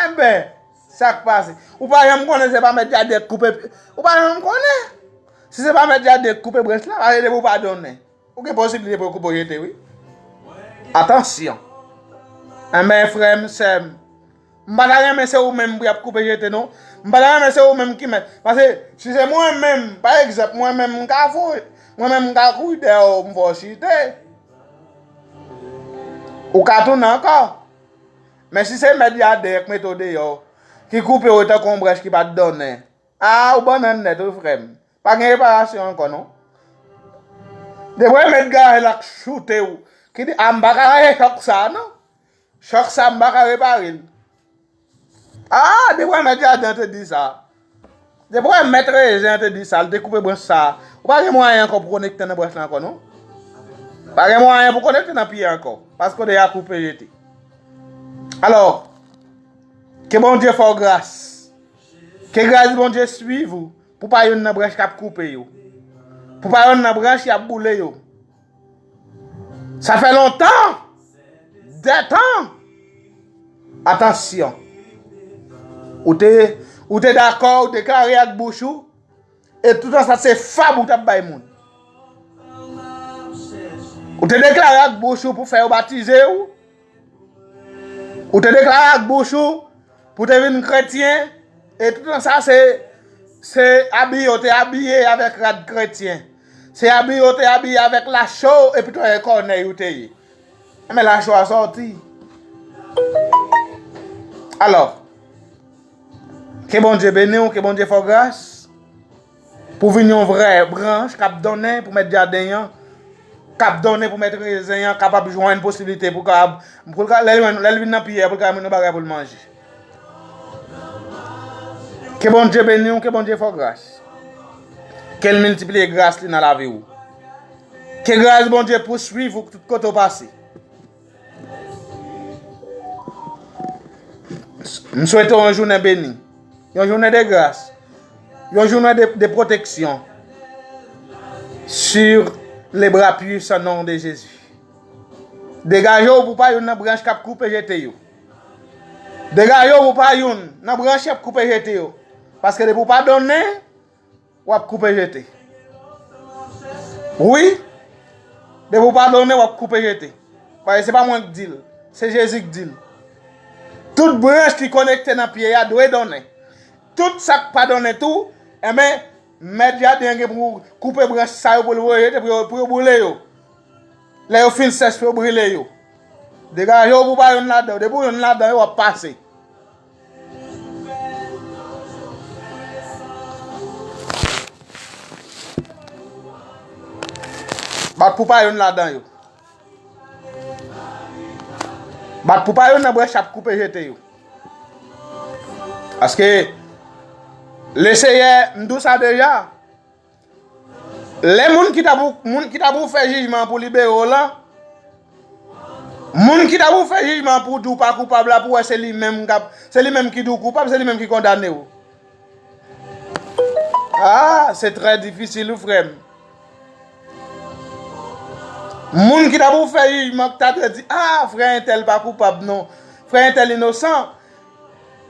enben, sa k pase? Ou pa janm konnen se pa mèt jaden k koupe, ou pa janm konnen. Si se pa mèt jaden k koupe branch la, ale depi w pa donnen. Ou gen posiblite pou yo koupe w jete, wi. Atansyon. Enben, frè m, sè m, m pa ta renmen se ou menm pou y ap koupe jete, non. M pa ta renmen se ou menm ki mèt. Paske, si se mwen menm, pa egzanp, mwen menm, m ka foure, mwen menm, m ka kouri dèyè w, m fè w chite. Ou ka tounen ankò. Men si se mèt jaden an k mete w deyò, ki koupe w tankou yon branch ki pa t donnen, a, ou bannann nèt, wi, frè m. Pa gen reparasyon ankò, non. Depi w mèt garaje la k choute w, ki di, a, m pa ka raje chòk sa a, non. Chòk sa a, m pa ka repare l. A, depi w mèt jaden an te di sa. Depi w mèt rezen an te di sa, l te koupe branch sa a. Ou pa gen mwayen ankò pou konekte nan branch la ankò, non. Pa gen mwayen pou konekte nan pye a ankò. Paske w deja koupe jete. Alò, ke Bondye fè w gras. Ke gras Bondye swiv ou, pou pa youn nan branch k ap koupe yo. Pou pa youn nan branch y ap boule yo. Sa fè lontan, dè tan. Atansyon. Ou te, ou te dakò, ou deklare ak bouch ou, e toutan sa se fab ou t ap bay moun. Ou te deklare ak bouch ou pou fè yo batize w. Ou te deklare ak bouch ou pou te vin kretyen, e toutan sa se, se abiye w te abiye avèk rad kretyen. Se abiye w te abiye avèk lacho, epi tou e kònèy ou te ye. Enben lacho a sòti. Alò, Ke Bondye beni w, ke Bondye fè w gras. Pou w vin yon vrè branch k ap donnen pou mèt jaden an, k ap donnen pou mèt rezen an, kapab jwenn posiblite pou kapab, pou l ka, lè l jwenn, lè l vin nan pyè, pou l ka jwenn yon bagay pou l manje. Ke Bondye beni w, ke Bondye fè w gras. Ke l miltipliye gras li nan lavi w. Ke gras Bondye pouswiv ou tout kote w pase. M swete w yon jounen beni, yon jounen de gras, yon jounen de, de pwoteksyon. Sur les bras puissants nom de Jésus. Degaje w pou w pa youn nan branch k ap koupe jete yo. Degaje w pou w pa youn nan branch y ap koupe jete yo. Paske depi w pa donnen, w ap koupe jete. Wi, depi w pa donnen, w ap koupe jete. Paske se pa mwen k di l, se Jezi k di l. Tout branch ki konekte nan pye a dwe donnen. Tout sa k pa donnen tou, enben, mèt jaden an gen pou koupe branch sa yo pou l rejete, pou yo, pou yo boule yo. Lè yo fin sèch, pou yo brile yo. Degaje w pou w pa youn ladan yo. Depi w youn ladan yo, w ap pase. Bat pou pa youn ladan yo. Bat pou pa youn nan branch y ap koupe jete yo. Paske Leseyè, m di w sa deja, lè moun ki ta pou, moun ki ta pou fè jijman pou libere w lan, moun ki ta pou fè jijman pou di w pa koupab la, pou wè se li menm k ap, se li menm ki di w koupab, se li menm ki kondane w. Ah, se trè difisil, wi, frè m. Moun ki ta pou fè jijman, ki ta dwe di, ah, frè entèl pa koupab, non. Frè entèl inosan.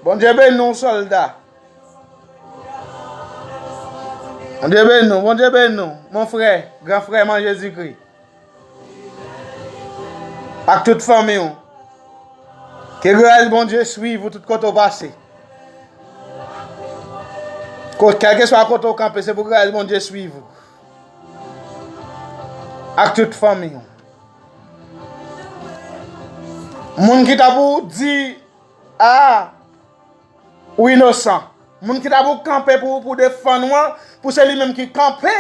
Bondye beni w, sòlda. Bondye beni w, Bondye beni w, mon frè, gran frè m an Jezikri. Ak tout fanmi w. Ke gras Bondye swiv ou tout kote w pase. Ko-, kèlkeswa kote w kanpe, se pou gras Bondye swiv ou. Ak tout fanmi w. Moun ki ta pou di, ah, ou inosan. Moun ki ta pou kanpe pou, pou defann ou an, pou se li menm ki kanpe,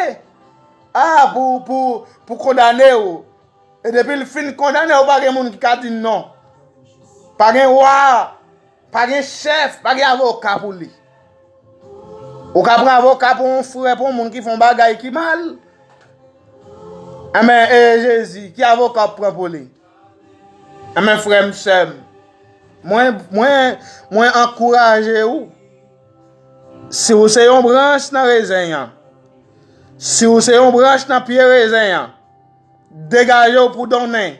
ah, pou, pou, pou kondane w. E depi l fin kondane w, pa gen moun ki ka di non. Pa gen wa, pa gen chèf, pa gen avoka pou li. Ou ka pran avoka pou yon frè, pou yon moun ki fè yon bagay ki mal. Enben, e Jezi, ki avoka w ap pran pou li? Enben, frè m, sè m, mwen, mwen, mwen ankouraje ou. Si w se yon branch nan rezen an, si w se yon branch nan pye rezen an, degaje w pou donnen.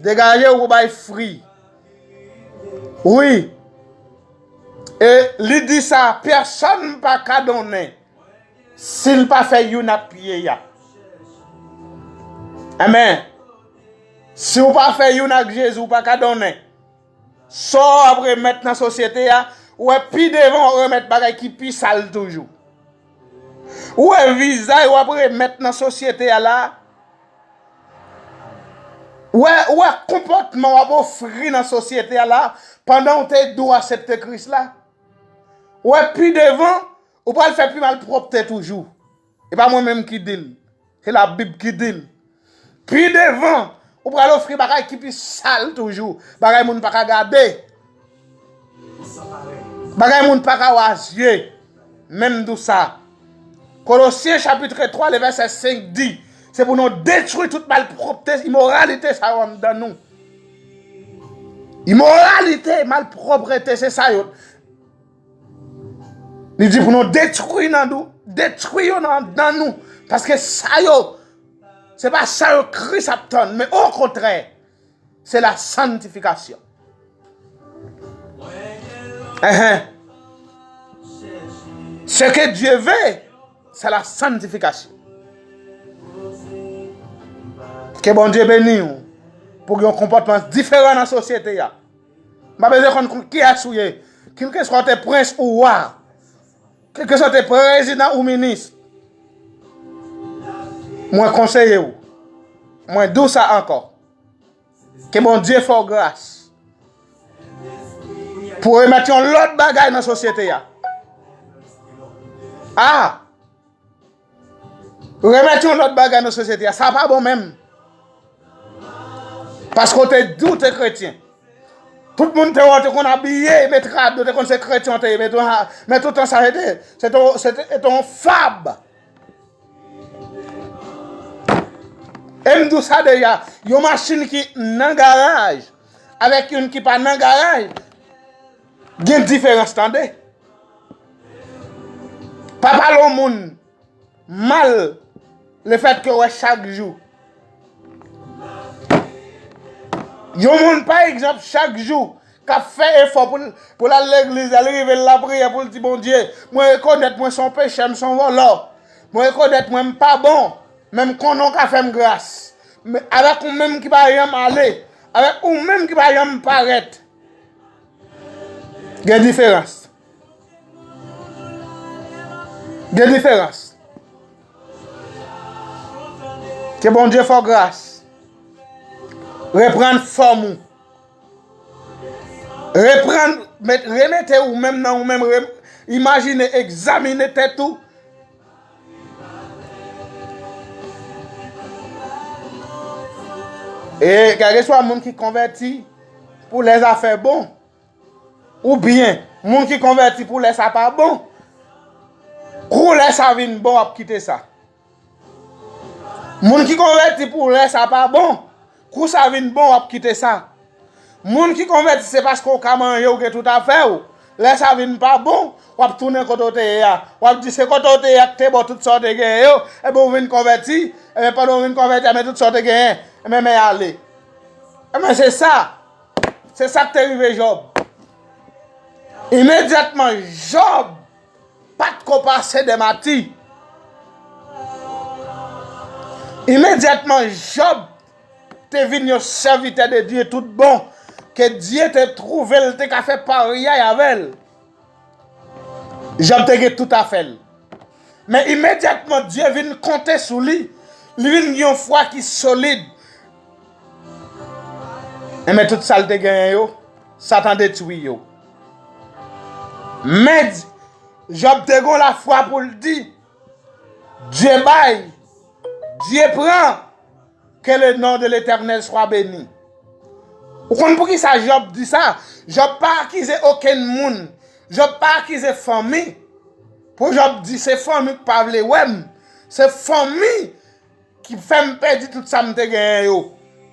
Degaje w pou bay fwi. Wi. E li di sa, pèsonn pa ka donnen si l pa fè youn ak pye a. Amen. Si w pa fè youn ak Jezi, w pa ka donnen. Sa w ap remèt nan sosyete a, w wè pi devan w ap remèt bagay ki pi sal toujou. W wè vizaj w ap remèt nan sosyete a la, w wè, w wè konpòtman w ap ofri nan sosyete a la, pandan w te di w aksepte Kris la. W wè pi devan, ou pral fè pi malpwòpte toujou. E pa mwen menm ki di l. Se Labib ki di l. Pi devan, ou pral ofri bagay ki pi sal toujou. Bagay moun pa ka gade. Bagay moun pa ka wè a zye. Men m di w sa. Kolosyen chapit twa, le vèsè senk di, se pou nou detwi tout malpwòpte, imoralite sa yo anndan nou. Imoralite, malpwòpte, se sa yo. Li di pou nou detwi nan nou, detwi yo nan, nan nou. Paske sa yo, se pa sa yo Kris ap tann, men okontrè, se la santifikasyon. Enhen. Ce que Dieu veut, c'est la sanctification. Ke Bondye beni w pou gen yon konpòtman diferan nan sosyete a. M pa bezwen konn kou-, kiyès ou ye. Kèlkeswa w te prens ou wa. Kèlkeswa w te prezidan ou minis. Mwen konseye w. Mwen di w sa ankò. Ke Bondye fè w gras. Pou remèt yon lòt bagay nan sosyete a. Ah! Remèt yon lòt bagay nan sosyete a. Sa pa bon menm. Paske w te di w te kretyen. Tout moun te wè w te konn abiye, met rad, yo te konn se kretyen w te ye, men tou, men tout tan sa se te, se te, se te, se te yon fab. E m di w sa deja, yon machin ki nan garaj avèk youn ki pa nan garaj, gen diferans tande. Pa pale yon moun mal lefètke w wè chak jou. Yon moun, pa egzanp, chak jou, k ap fè efò pou l, pou l al legliz, l al rive l lapriyè pou l di, Bondye, mwen rekonèt mwen se yon pechè, m se yon vòlò. Mwen rekonèt mwen m pa bon, men m konnen w ka fè m gras. Men avèk ou menm ki pa janm ale, avèk ou menm ki pa janm parèt, gen diferans. Gen diferans. Ke Bondye fè w gras. Reprann fòm ou. Reprann, met, remete ou menm nan ou menm, re, imajine, egzamine tèt ou. E kèlkeswa moun ki konvèti pou lè zafè bon, oubyen moun ki konvèti pou lè sa pa bon, kou lè sa vin bon, w ap kite sa. Moun ki konvèti pou lè sa pa bon, kou sa vin bon, w ap kite sa. Moun ki konvèti se paske w ka manje, w gen tout afè w. Lè sa vin pa bon, w ap tounen kote w te ye a. W ap di se kote w te ye a k te ba w tout sa w te genyen yo. Ebyen w vin konvèti, ebyen pandan w vin konvèti a, men tout sa w te genyen, ebyen men ale. Ebyen se sa. Se sa k te rive Jòb. Imedyatman Jòb pa t ko pase dè mati. Imedyatman Jòb te vin yon sèvitè de Dye tout bon, ke Dye te twouve l te ka fè paryay avè l. Jòb te gen tout afè l. Men imedyatman Dye vin konte sou li, li vin gen yon fwa ki solid. Enben tout sa l te genyen yo, Satan detwi yo. Men Jòb te gen lafwa pou l di, Dye bay, Dye pran, que le nom de l'Éternel soit béni. Ou konn poukisa Jòb di sa? Jòb pa akize okenn moun. Jòb pa akize fanmi. Pou Jòb di se fanmi k pa vle wè m. Se fanmi ki fè m pèdi tout sa m te genyen yo.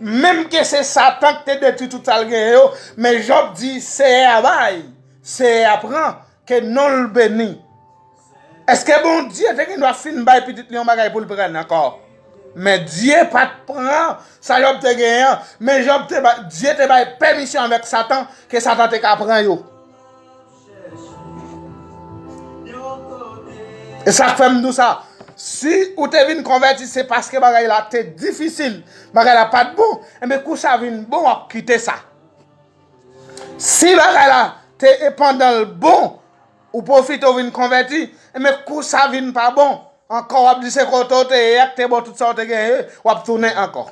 Menm ke se Satan k te detwi tout sa l genyen yo, men Jòb di Seyè a bay, Seyè a pran, ke non l beni. Èske Bondye te gen dwa fin bay pitit li yon bagay pou l pran ankò? Men Dye pa t pran sa Jòb te genyen an, men Jòb te bay, Dye te bay pèmisyon avèk Satan, ke Satan te ka pran yo. E sa k fè m di w sa. Si ou te vin konvèti, se paske bagay la te difisil, bagay la pa t bon, enben kou sa vin bon, w ap kite sa. Si bagay la te e pandan l bon, ou pwofite w vin konvèti, enben kou sa vin pa bon, ankò w ap di se kote w te ye a k te ba w tout sa w te genyen, w ap tounen ankò.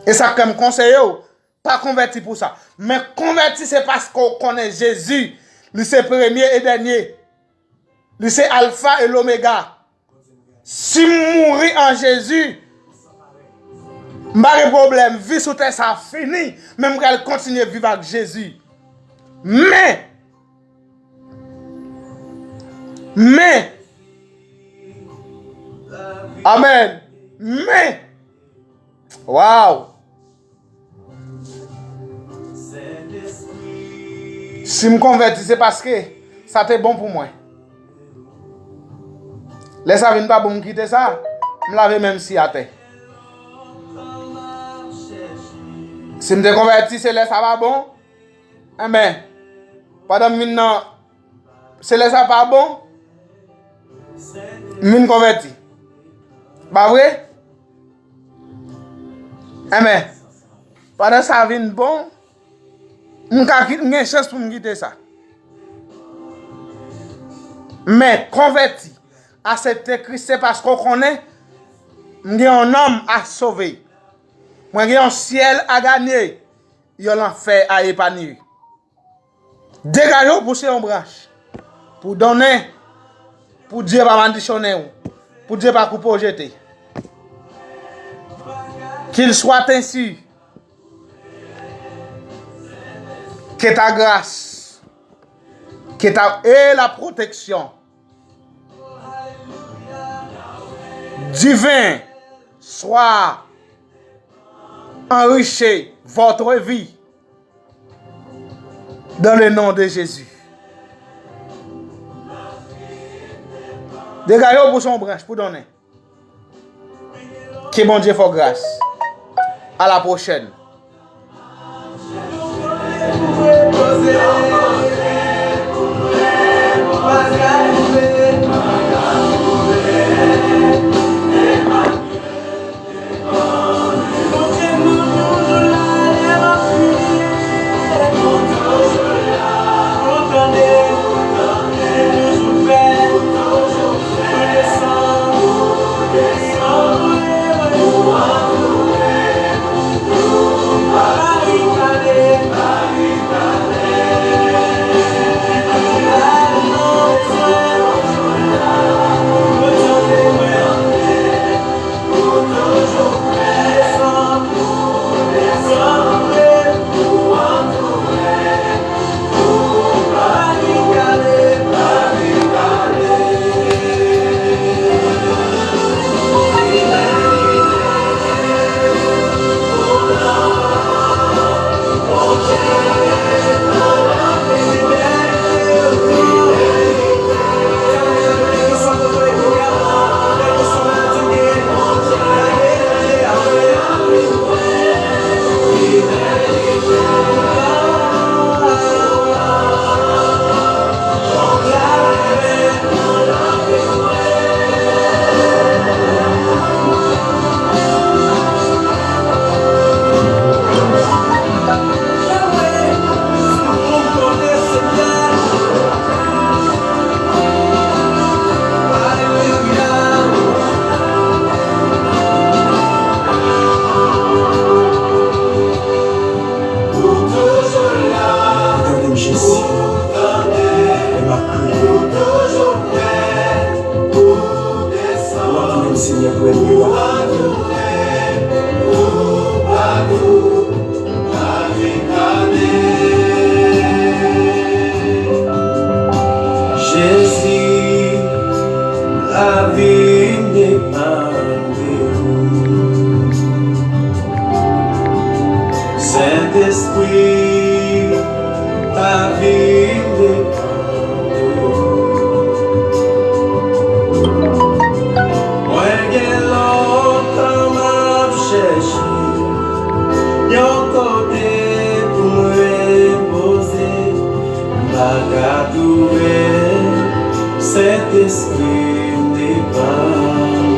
E sa k fè m konseye w, pa konvèti pou sa. Men konvèti se paske w konnen Jezi, li se premye e dènye. Li se Alfa e Lomega. Si m mouri an Jezi, m pa gen pwoblèm, vi sou tè sa fini, men m pral kontinye viv ak Jezi. Men, men, amèn, men, waw! Si m konvèti, se paske sa te bon pou mwen. Lè sa vin pa bon, m kite sa, m lave men m si atè. Si m te konvèti, se lè sa pa bon, enben, pandan m vin nan, se lè sa pa bon, m vin konvèti. Pa vre? Enben, pandan sa vin bon, m ka ki-, m gen chans pou m kite sa. Men konvèti, asepte Kris, se paske w konnen m gen yon nanm a sove. Mwen gen yon syèl a ganye, yon lanfè a epanye. Degaje w pou se yon branch. Pou donnen, Pou Dye pa madichonnen w, pou Dye pa koupe w jete. Qu'il soit ainsi. Que ta grâce, que ta et la protection divine soit enrichie votre vie dans le nom de Jésus. Degaje w pou se yon branch pou donnen. Ke Bondye fè w gras. A la pwochèn. Tande m, Jezi, lè m ap kriye. Ou antoure m, Senyè, pou ènmi yo pa fè m. Jezi, lavi m depann de ou. Sentespri, lavi m depann de ou. Mwen gen lontan m ap chèche yon kote pou m repoze, m pa ka twouve. Sentespri m depann